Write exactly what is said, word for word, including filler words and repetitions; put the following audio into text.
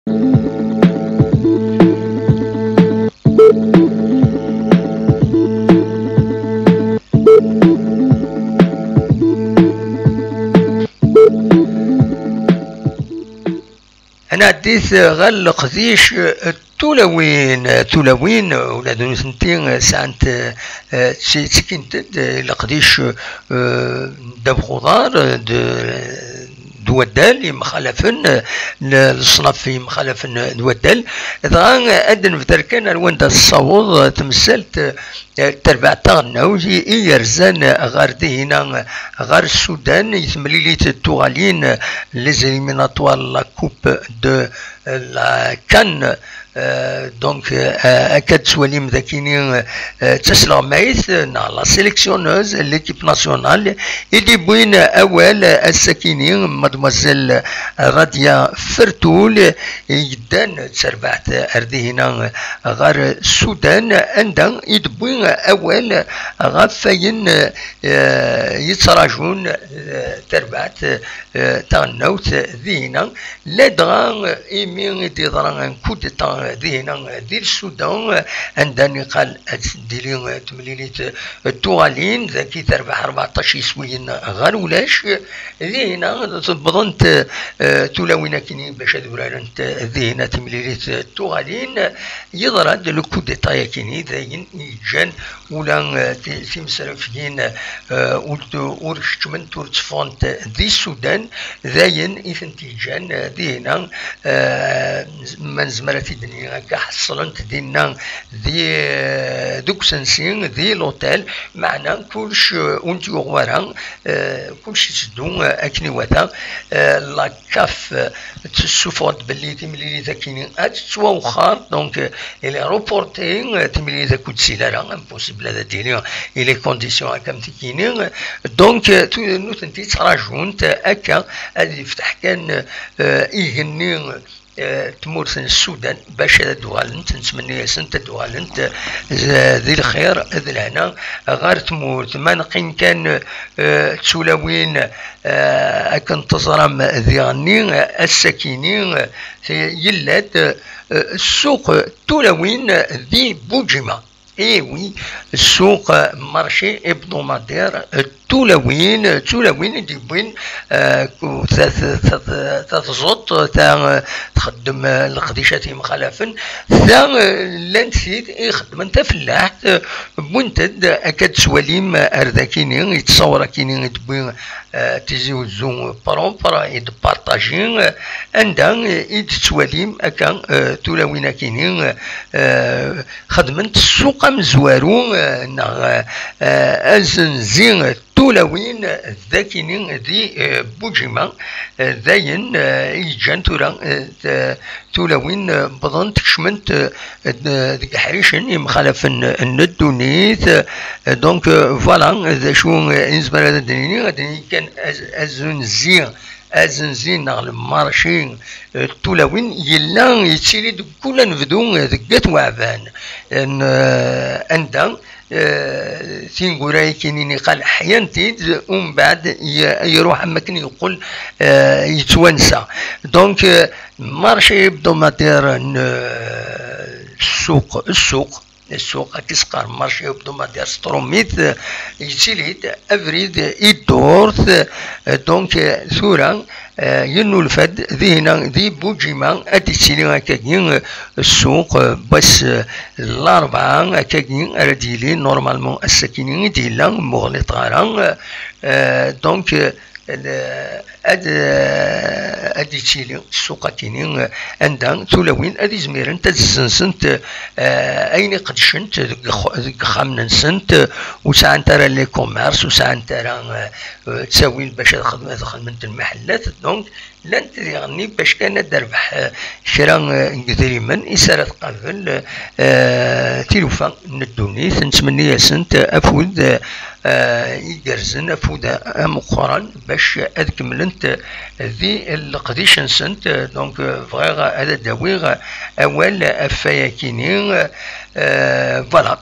Ad nɛeddit ɣer leqdic n tulawin. Tulawin, ula d nutenti sɛant, eh, ttikkint-d leqdic, eh, ddabex uḍar, d d waddal yemxalafen, n leṣnaf yemxalafen d waddal. Dɣa ad d-nebder kan ar wanda tessaweḍ temsalt, eh, terbaɛt taɣelnawt i, i yerzan ɣer dihina, ɣer Sudan, i temlilit n tuɣalin, les éliminatoires, la coupe de la CAN. Euh, donc, euh, akka d-tettwalim d akini, euh, d tasleɣmayt, euh, neɣ la sélectionneuse, l'équipe nationale, i d-yewwin awal, euh, ass-akini, mademoiselle Radia Fertoul, i yeddan d tarbaɛt ar dihina, euh, ɣer Sudan, anda i d-tewwi awal ɣef wayen, euh, yettrajun, euh, tarbaɛt, euh, taɣelnawt dihina. Ladɣa, eh, imi i d-yeḍra un coup d'État, eh, dihina, eh, di Sudan, eh, anda niqal ad tdili, eh, temlilit, eh, tuɣalin, dagi terbeḥ rbeɛṭac iswiyen ɣer ulac, eh, dihina tewwḍent, eh, tulawin akini bac ad urarent, eh, dihina timlilit, eh, tuɣalin. Yeḍra-d le coup d'État akini, d ayen i yeǧǧan ula, eh, ti-, timesrafgin, eh, ur d-, ur keččment, ur tteffɣent di Sudan, d ayen i tent-yeǧǧan, eh, dihina, eh, ma nezmer ad t-id-nini akka, ḥeṣlent dinna di, eh, deg usensi, di l'hôtel, meɛna kullec, eh, ur t-yuɣ wara, eh, kullec yetteddu, eh, akken iwata, eh, la CAF, eh, tessuffeɣ-d belli timlilit akini ad tettwawxer, donc, eh, il est reporté, eh, timlilit akk ur d-tili ara, impossible ad d-tili, eh, les conditions akka am tikini, eh, donc, eh, tu-, nutenti ttrajunt, eh, akka ad yefteḥ kan, eh, igenni, eh, tmurt n Sudan bac ad d-uɣalent, nettmenni-asent ad d-uɣalent, eh, z-, di lxir d lehna ɣer tmurt. Ma neqqim kan, eh, d tulawin, eh, akken teẓram diɣenni, eh, ass-akini, eh, yella-d, eh, ssuq tulawin di Bujima. Eh oui, ssuq, eh, marché hebdomadaire, eh, tulawin, eh, tulawin i d-yewwin, eh, ku-, ta-, ta-, ta-, ta-, taẓuṭ, ta, eh, txeddem, eh, leqdicat yemxalafen, ta, eh, llant tid i ixeddmen tafellaḥt, eh, wwint-d, eh, akka d-tettwalim, eh, ar dakini, yettṣawar akini i d-tewwi, eh, Tizi Uzzu propre i d-partaji, eh, anda, eh, i d-tettwalim akka, eh, tulawin akini, eh, xedment ssuq amezwaru, eh, neɣ, eh, azenzi tulawin dakini di, eh, Bujima, eh, d ayen, eh, i yeǧǧan tura, eh, t-, tulawin, eh, wwḍent kecment, eh, d-, deg iḥricen yemxalafen n ddunit. Eh, donc, eh, voilà, d acu, eh, i nezmer ad d-nini, ad d-nini kan az-, azenzi, azenzi neɣ lmarci, eh, tulawin yella yettili deg kul anebdu, eh, deg At Weɛban, n, eh, anda, eh, tineggura-yakini niqal ḥyant-id, umbeɛd y-, iruḥ am akken yeqqel, eh, yettwansa. Donc, eh, marché hebdomadaire n, eh, ssuq, ssuq, ssuq, ad k-isqar marché hebdomadaire s trumit, eh, yettili-d abrid i ddurt, eh, donc, eh, tura, eh, yennulfa-d dihina di Bujima ad d-yettili akkagi, eh, ssuq, eh, wass, eh, Larebɛa, akkagi ara d-yili, normalement ass-akini i d-yella, muɣliṭ ara, eh, donc, eh, ad, ad yettili ssuq akini, eh, anda tulawin ad izmirent ad zzenzent, eh, ayen iqedcent deg ix-, deg ixxamen-nsent, eh, ur sɛant ara les commerces, ur sɛant ara, eh, eh, ttawil bac ad xedm-, ad xedment lmaḥellat. Donc, llant diɣenni bac kan ad d-terbeḥ, eh, kra, eh, n yedrimen i s ara tqabel, eh, tilufa n ddunit. Nettmenni-asent afud, eh, igerrzen, afud ameqqran bac ad kemmlent di leqdic-nsent. Donc, eh, bɣiɣ ad d-awiɣ awal ɣef wayakini, eh, voilà.